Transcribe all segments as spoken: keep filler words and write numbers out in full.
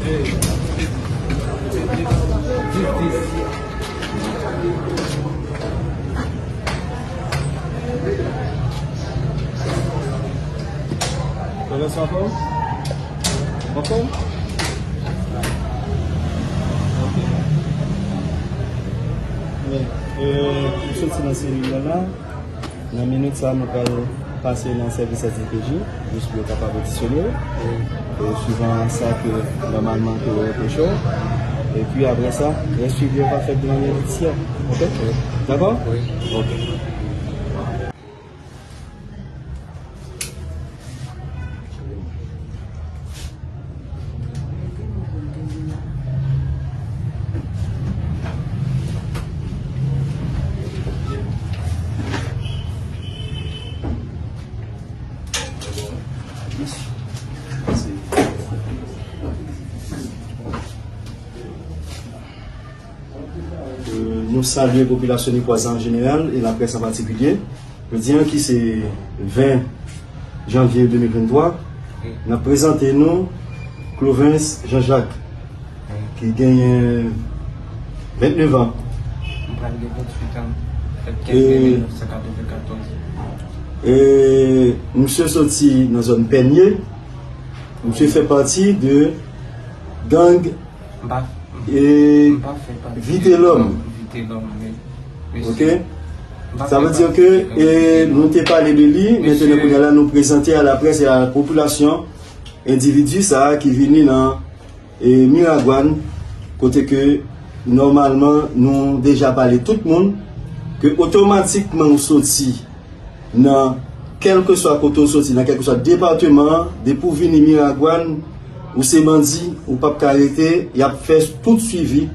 Sa va, sa anfòm? Anfòm? Ok. Men, euh, m soti nan selil mwen la. Nan minit sa, mwen pral pase nan sèvis S D P J, jis pou yo kapab odisyone w. E swivan sa ke nòmalman ke yo repwoche w. Epi apre sa, rès swivi yo va fèt de manyè jidisyè. Ok? Dakò? Wi. Ok. Euh, nou salye popilasyon nipwaz an jeneral e laprès an patikilye. Jodi a ki se ven janvye de mil venntwa, n ap prezante nou Clovens Jean Jacques, ki genyen vennnev an. M pral gen venntuit an, fèt kenz me mil nèf san katrevenkatòz. E misye soti nan zòn Pènye. Misye fè pati de gang M pa, e m pa fè pati de Vitelòm. Vitelòm, men, ok? M pa fè pati de gang Vitelòm. Sa vle di ke, e, nou te pale de li, men kounye a la nou prezante a laprès e a popilasyon endividi sa a ki vini nan, e, Miragwàn, kote ke nòmalman nou deja pale tout moun ke otomatikman ou soti nan kèlkeswa kote w soti, nan kèlkeswa depatman an, depi w vini Miragwàn, ou se bandi, ou p ap ka rete, y ap fè tout swivi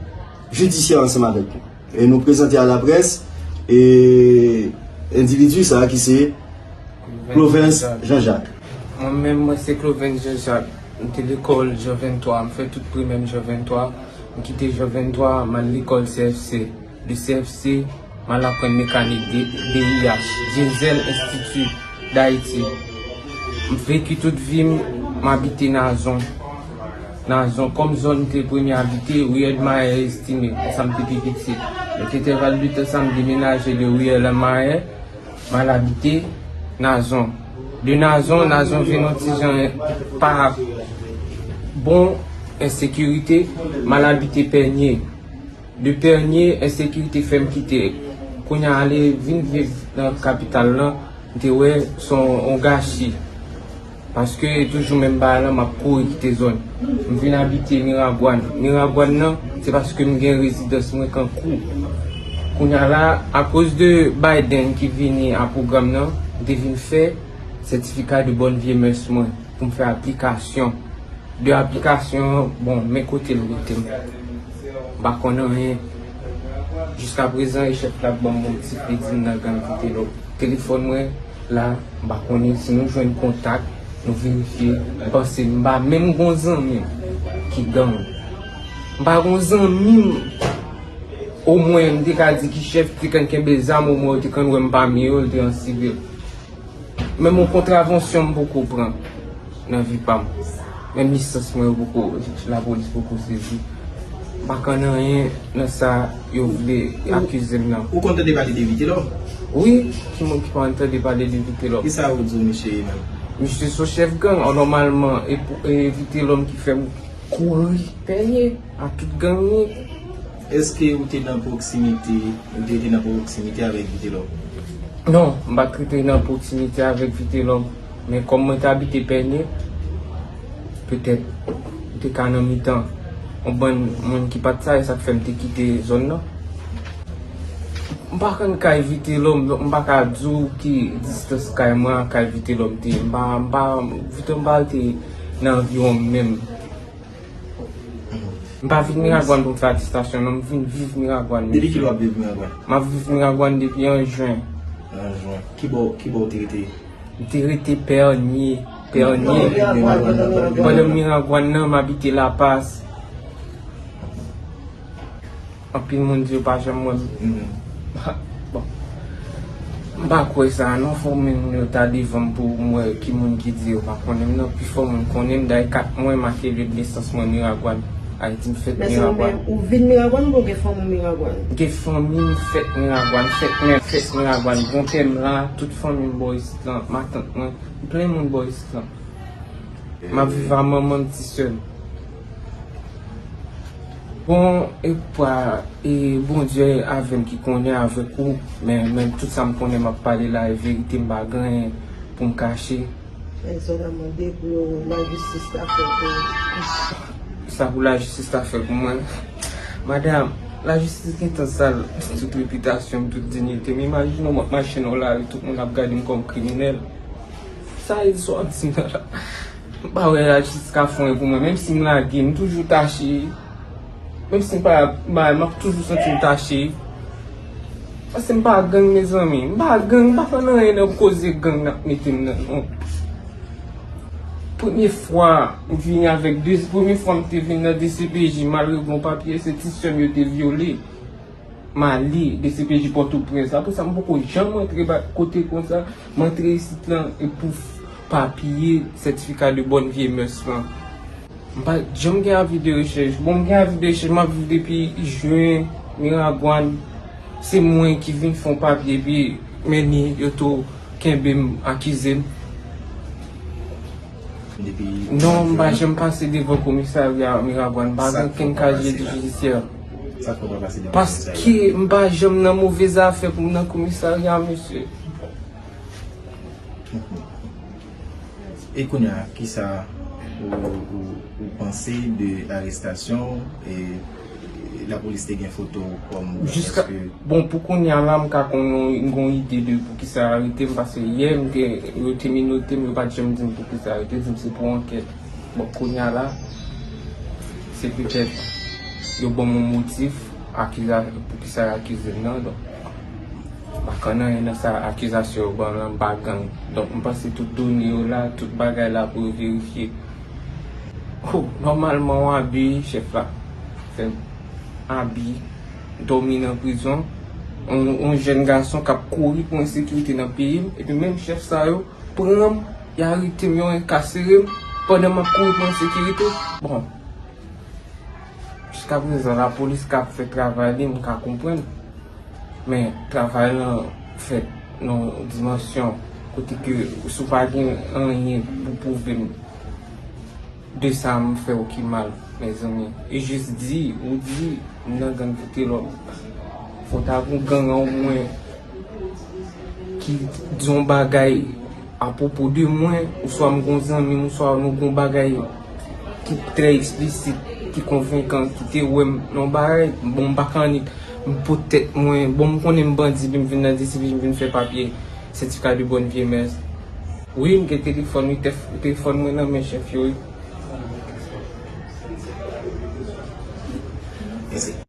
jidisyè ansanm avèk ou. E nou prezante a laprès, e endividi sa a ki se Clovens Jean Jacques. Mwen menm, mwen se Clovens Jean Jacques. M te lekòl Jan venntwa, m fè tout primè m Jan venntwa. M kite Jan venntwa, m al lekòl C F C. De C F C, m al aprann mekanik, D-, D I H, Diesel Institut d'Haïti. M veki tout vi m, m abite Nazon. Nazon, kòm zòn m te premye abite, riyèl Mayè Estime, konsa m te pi piti. Met entèval de tan sa, m demenaje de riyèl Mayè, m al abite Nazon. De Nazon, Nazon vin yon ti jan pa bon, ensekirite, m al abite Pènye. De Pènye, ensekirite fè m kite. Kounye a ale vin viv nan kapital lan, m te wè se yon, yon gachi. Paske toujou menm bagay lan, m ap kouri kite zòn. M vin abite Miragwàn. Miragwàn nan, se paske m gen rezidans mwen Kankou. Kounye a la, akoz de Biden ki vini a pwogram nan, m te vin fè sètifika de bòn vye mès mwen pou m fè aplikasyon. De aplikasyon an, bon, men kote l rete m. M pa konn anyen. Jiskaprezan, e chèf la ap ban m yon ti kredi nan gang Vitelòm. Telefòn mwen la, m pa konnen si nou jwenn kontak, nou verifye. M panse m pa menm gon zanmi m ki gang. M pa gon zanmi m, omwen, m te ka di ki chèf te konn kenbe zam, omwen, yo te konn wè m pami yo, l te an sivil. Men yon kontravansyon m poko pran nan vi pa m. Menm lisans mwen yo poko, lapolis poko sezi. M pa konn anyen nan sa yo vle akize m nan. Ou konn tande pale de Vitelòm? Wi, ki moun ki pa konn tande pale de Vitelòm? Kisa yo di w misye ye menm? Misye se yon chèf gang, nòmalman, e pou, e Vitelòm ki fè m kouri Pènye a tout gang li. Èske ou te nan pwoksimite, ou te rete nan pwoksimite avèk Vitelòm? Non, m pa t rete nan pwoksimite avèk Vitelòm, men kòm mwen te abite Pènye, petèt m te ka nan mitan yon bann moun ki pa t sa, e sa k fè m te kite zòn nan. M pa konn kay Vitelòm, donk m pa ka di w ki distans kay mwen ak kay Vitelòm te ye. M pa, m pa, Vitelòm pa rete nan anviwon m menm. M pa vin Miragwàn pou m fè atestasyon, non, m vin viv Miragwàn, mesye. Depi kilè w ap viv Miragwàn? M ap viv Miragwàn depi an jen. An jen. Ki bò, ki bò w te rete? M te rete Pènye. Pènye. Pandan Miragwàn nan, m abite Lapas. Anpil moun di yo pa janm wè m. Bon. M M pa kwè sa non, fò moun yo ta devan m pou m wè ki moun ki di yo pa konnen m nan. Pifò moun konnen m, dayè kat mwen make lye de nesans mwen Miragwàn. Ayiti, m fèt Miragwàn. Men se ou menm, ou vin Miragwàn oubyen w gen fanmi w Miragwàn? M gen fanmi m, fèt Miragwàn, fèt mè, fèt Miragwàn. Bonpè m la, tout fanmi m bò isit lan, matant mwen, plen moun bò isit lan. M ap viv a manman m, ti sè m. Bon, e pa, e Bondye avè m ki konnen avèk ou, men, men tout sa m konnen m ap pale la e verite, m pa gen anyen pou m kache. Egzòd a mande pou lajistis ta fè pou ou. Sa pou lajistis ta fè pou mwen? Madanm, lajistis gentan sal tout repitasyon m, tout diyite m. Imajine w, m ap mache nan lari, tout moun ap gade m kòm kriminèl. Sa e sòti nan la. M pa wè lajistis ka fè anyen pou mwen. Menm si m lage, m toujou tache. Menm si m pa bay, m ap toujou santi m tache. Paske m pa gang, mezanmi. M pa gang, m pa fè nan anyen nan koze gang n ap mete m nan, non. Premye fwa m vini avèk de, premye fwa m te vin nan D C P J, malgre bon papye, se ti sè m yo te vyole. M ale D C P J Pòtoprens. Apre sa, m poko janm antre ba, kote konsa. M antre isit lan e pou f-, papye, sètifika de bòn vye mès lan. M pa janm gen avi de rechèch. Bon, m gen avi de rechèch, m ap viv depi jen, Miragwàn. Se mwen ki vin fè yon papye, epi men ni yo tou kenbe m, akize m. Non, m pa janm pase devan komisarya Miragwàn, m pa gen okenn kazye jidisyè. Paske m pa janm nan move zafè pou m nan komisarya, mesye. E kounye a, kisa ou, ou, ou panse de arestasyon e lapolis te gen foto w kòm... Jiska, bon, pou kounye a la, m ka konn yon, yon ide de poukisa yo arete m, paske yè m te, yo te menote m, yo pa t janm di m poukisa yo arete m, yo di m se pou ankèt. Bon, kounye a la, se petèt yo ban m yon motif, akiza-, poukisa yo akize m nan, donk. M pa konn anyen nan sa akizasyon yo ban m lan, m pa gang. Donk, m panse tout done yo la, tout bagay la pou yo verifye. Oh, nòmalman, yon abi, chèf la fè m abi, dòmi nan prizon. Yon, yon jèn gason k ap kouri pou ensekirite nan peyi m, epi menm chèf sa yo pran m, y arete m, yo enkasere m, pandan m ap kouri pou ensekirite. Bon, jiskaprezan, lapolis ka ap fè travay li, m ka konprann. Men travay lan fèt nan yon dimansyon kote ke si w pa gen anyen pou pwouve m de sa m fè w ki mal, mezanmi. E jis di, ou di, m nan gang kote lòt. Fò w ta gon gang an omwen ki di yon bagay apwopo de mwen, oswa m gon zanmi m, oswa nou gon bagay ki trè eksplisit, ki konvenkan, ki te wè m nan yon bagay, bon, m pa ka annik, m pot tèt mwen, bon, m konnen m bandi, epi m vin nan D C P J, m vin fè papye, sètifika de bòn vye mès. Wi, m gen telefòn, wi, tèf-, telefòn mwen nan men chèf yo, wi.